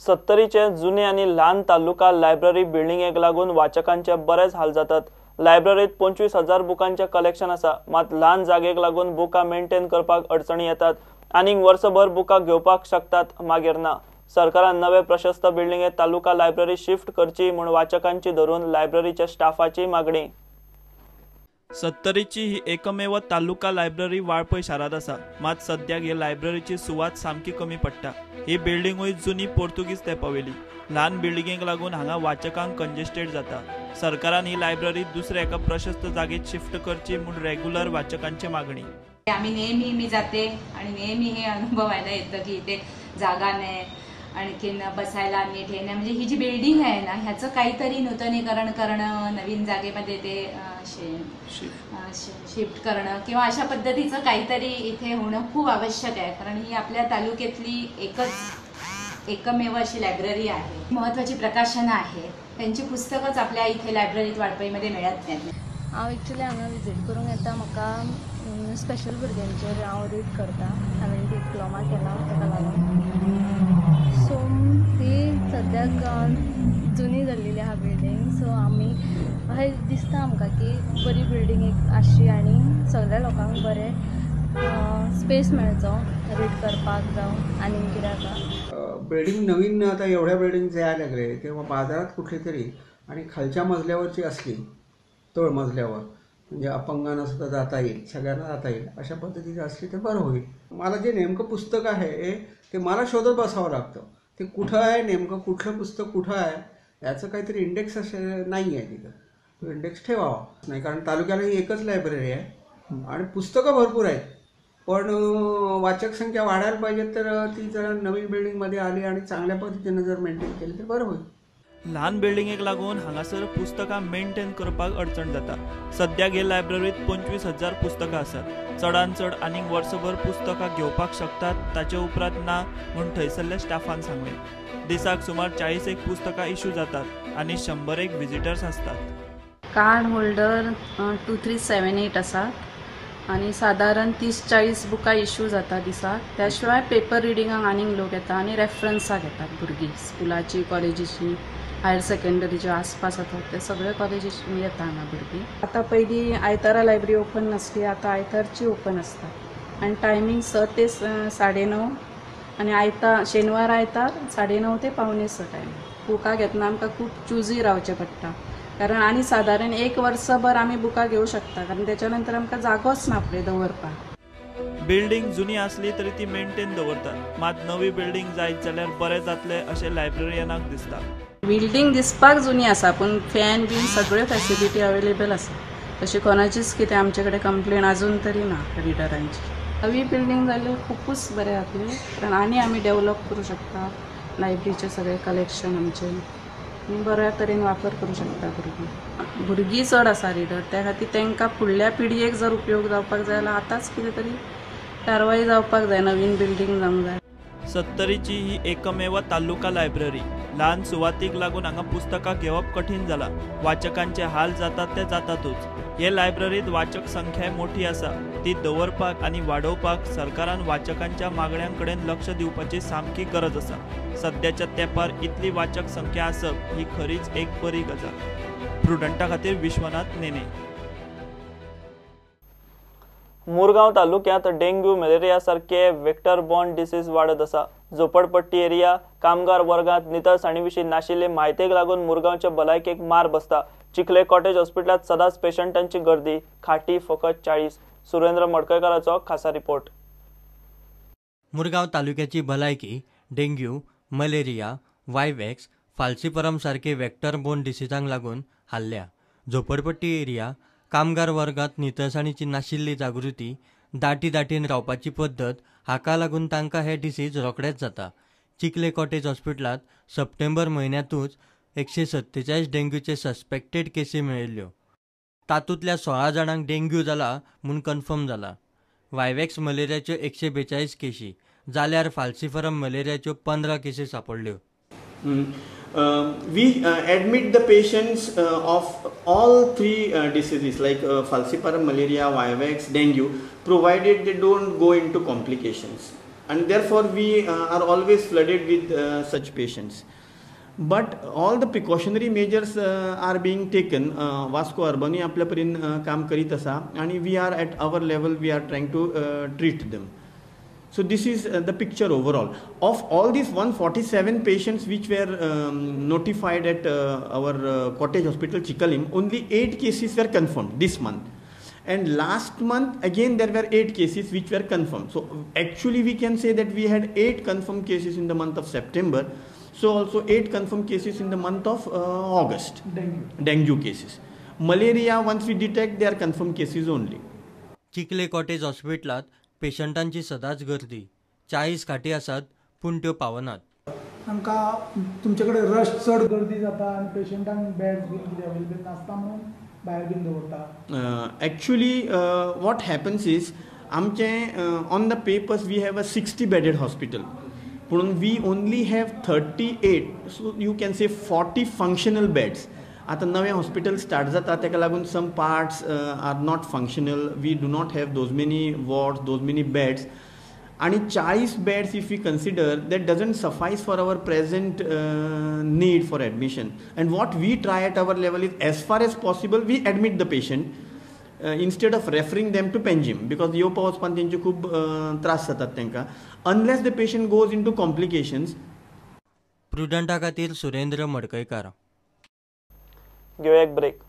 सत्तरीचे जुने आनी ल्हान तालुका लायब्ररी बिल्डिंगेक लागून वाचकांचे बरेच हाल जातात। लायब्ररीत 25,000 बुकांचे कलेक्शन आसा, मात ल्हान जागेक लागून बुकां मेंटेन करपाक अडचणी येतात आनीक वर्सभर बुकां घेवपाक शकतात, मागीर ना। सरकारान नवे प्रशस्त बिल्डिंगेत तालुका लायब्ररी शिफ्ट करची म्हूण वाचकांची धरून लायब्ररीच्या स्टाफाची मागणी। सत्तरीची ही एकमेव तालुका लायब्ररी वाळपय शारांत आसा, मात सद्याक हे लायब्ररीची सुवात सामकी कमी पडटा। ही बिल्डिंगूय जुनी पोर्तुगीज तेंपावेली। ल्हान बिल्डिंगेक लागून हांगा वाचकांक कंजेस्टेड जाता। सरकारान ही लायब्ररी दुसऱ्या एका प्रशस्त जागेत शिफ्ट करची म्हूण रेग्युलर वाचकांची मागणी। आम्ही नेहमी मी जाते आणि नेहमी हे अनुभवायला येतं की इथे जागा नाही, आणखीन बसायला नीट हे नाही। म्हणजे ही जी बिल्डिंग आहे ना, ह्याचं काहीतरी नूतनीकरण करणं, नवीन जागेमध्ये ते शिफ्ट करणं किंवा अशा पद्धतीचं काहीतरी इथे होणं खूप आवश्यक आहे, कारण ही आपल्या तालुक्यातली एकमेव अशी लायब्ररी आहे। महत्त्वाची प्रकाशनं आहे, त्यांची पुस्तकंच आपल्या इथे लायब्ररीत वाळपईमध्ये मिळत नाहीत। हांव एक्चुअली हांगा विजीट करूंक येता, म्हाका स्पेशल भुरग्यांचेर हांव रीड करता। हांवें डिप्लोमा केला ताका लागून। सो ती सद्याक जुनी जाल्लेली आहा बिल्डींग। सो आमी अशें दिसता आमकां की बरी बिल्डींग एक आसची आनी सगळ्या लोकांक बरें स्पेस मेळचो रीड करपाक जावं आनी कित्याक। बिल्डींग नवीन आता एवढ्या बिल्डिंग यायला लागले तेव्हा बाजारात कुठली तरी आणि खालच्या मजल्यावरची असली, तळ मजल्यावर, म्हणजे अपंगांना सुद्धा जाता येईल, सगळ्यांना जाता येईल अशा पद्धतीची असली तर बरं होईल। मला जे नेमकं पुस्तक आहे ते मला शोधत बसावं लागतं, ते कुठं आहे नेमकं, कुठलं पुस्तक कुठं आहे याचं काहीतरी इंडेक्स असे नाही आहे तिथं, तो इंडेक्स ठेवावा नाही, कारण तालुक्याला ही एकच लायब्ररी आहे आणि पुस्तकं भरपूर आहेत, पण वाचक संख्या वाढायला पाहिजे, तर ती जरा नवीन बिल्डिंगमध्ये आली आणि चांगल्या पद्धतीनं जर मेंटेन केली तर बरं होईल। ल्हान बिल्डिंगेक लागून हांगासर पुस्तकां मेंटेन करपाक अडचण जाता। सद्याक हे लायब्ररीत 25,000 पुस्तकां आसात। चडान चड आनीक वर्सभर पुस्तकां घेवपाक शकतात, ताचे उपरांत ना म्हूण थंयसरल्या स्टाफान सांगलें। दिसाक सुमार 40 पुस्तकां इश्यू जातात आनी 100 विजिटर्स आसतात। कार्ड होल्डर 2378 आसात आनी सादारण 30-40 बुकां इश्यू जाता दिसाक। त्या शिवाय पेपर रिडिंगाक आनीक लोक येता आनी रेफरन्साक येतात भुरगीं, स्कुलाची, कॉलेजीची, हायर सेकंडरीचे आसपास आसा ते सगळे कॉलेजीची येता हांगा भुरगीं। आतां पयलीं आयतारा लायब्ररी ओपन नासली, आतां आयतारची ओपन आसता आनी टायमींग 6 ते 9:30 आनी आयतार, शेनवार आयतार 9:30 ते 5:45 टायम। बुकां घेतना आमकां खूब चुजी रावचें पडटा, कारण आनी सादारण एक वर्सभर आमी बुकां घेवं शकता, कारण त्याच्या नंतर आमकां जागोच ना फुडें दवरपाक। बिल्डिंग जुनी आसली तरी ती मेंटेन दवरतात, मात नवी बिल्डिंग जायत जाल्यार बरें जातलें अशें लायब्ररियनाक दिसता। बिल्डिंग दिसपाक जुनी आसा, पूण फॅन बीन सगळ्यो फॅसिलिटी अवेलेबल आसा, तशी कोणाचीच कितें आमचे कडेन कंप्लेन अजून तरी ना रिडरांची। नवी बिल्डिंग जाल्यार खुबूच बरें जातलें, कारण आनी आमी डेवलप करूं शकता लायब्ररीचें सगळें कलेक्शन आमचें आनी बऱ्या तरेन वापर करूं शकता भुरगीं। भुरगीं चड आसा रिडर, त्या खातीर तांकां फुडल्या पिळगेक जर उपयोग जावपाक जाय जाल्यार आतांच कितें तरी कारवाय जावपाक जाय, नवीन बिल्डिंग जावंक जाय। सत्तरीची ही एकमेव तालुका लायब्ररी। ल्हान सुवातीक लागून हांगा पुस्तकां घेवप कठीण जाला। वाचकांचे हाल जातात ते जातातूच। हे लायब्ररीत वाचक संख्याय मोठी आसा, ती दवरपाक आनी वाडोवपाक सरकारान वाचकांच्या मागण्यां कडेन लक्ष दिवपाची सामकी गरज आसा। सद्याच्या तेंपार इतली वाचक संख्या आसप ही खरीच एक बरी गजाल। प्रुडंटा खातीर विश्वनाथ नेने। मुरगांव तालुक्यात डेंग्यू, मलेरिया सारखे वेक्टर बॉर्न डिसीज वाडत आसा। झोपडपट्टी एरिया, कामगार वर्गात नितळसाणी विशीं नाशिल्ले म्हायतेक लागून मुरगांवच्या भलायकेक मार बसता। चिखले कॉटेज हॉस्पिटलात सदांच पेशंटांची गर्दी, खाटी फकत 40। सुरेंद्र मडकयकाराचो खासा रिपोर्ट। मुरगांव तालुक्याची भलायकी डेंग्यू, मलेरिया, वायवॅक्स, फाल्सीपरम सारखे वेक्टर बोर्न डिसीजांक लागून हाल्ल्या। झोपडपट्टी एरिया, कामगार वर्गात नितळसाणीची नाशिल्ली जागृती, दाटी दाटीन रावपाची पद्दत हाका लागून तांकां हे डिसीज रोखडेच जाता। चिखले कॉटेज हॉस्पिटलांत सप्टेंबर म्हयन्यांतूच 147 डेंग्यूचे सस्पेक्टेड केसी मेळिल्ल्यो। तातूंतल्या 16 जाणांक डेंग्यू जाला म्हूण कन्फर्म जाला। वायवॅक्स मलेरियाच्यो 142 केशी जाल्यार फाल्सीफरम मलेरियाच्यो 15 केसी सापडल्यो। We admit the patients of all three diseases like falciparum malaria, vivax, dengue, provided they don't go into complications. And therefore we are always flooded with such patients. But all the precautionary measures are being taken. Vasco अर्बनूय आपल्या परीन काम करीत आसा आनी we are at our level, we are trying to treat them. So this is the picture overall. Of all these 147 patients which were notified at our cottage hospital Chicalim, only 8 cases were confirmed this month. And last month again there were 8 cases which were confirmed. So actually we can say that we had 8 confirmed cases in the month of September. So also 8 confirmed cases in the month of August. Dengue cases. Malaria, once we detect, they are confirmed cases only. Chikhale cottage हॉस्पिटलांत पेशंटांची सदांच गर्दी, 40 खाटी आसात पूण त्यो पावनात. तांकां तुमचे कडेन रश चड गर्दी जाता आनी पेशंटांक बेड्स बीन कितें अवेलेबल नासता म्हणून भायर बीन दवरता. Actually what happens is आमचें on the papers we have a 60 bedded hospital, पूण we only have 38, so you can say 40 functional beds. आतां नवें हॉस्पिटल स्टार्ट जाता ताका लागून some parts are not functional, we do not have those many wards, those many beds. आनी 40 beds if we consider, that doesn't suffice for our present need for admission. And what we try at our level is as far as possible we admit the patient instead of referring them to Panjim, because येवपा वचपान तेंचे खूब त्रास जातात तांकां, unless the patient goes into complications. प्रुडंटा खातीर सुरेंद्र मडकयकार. घेवया एक break.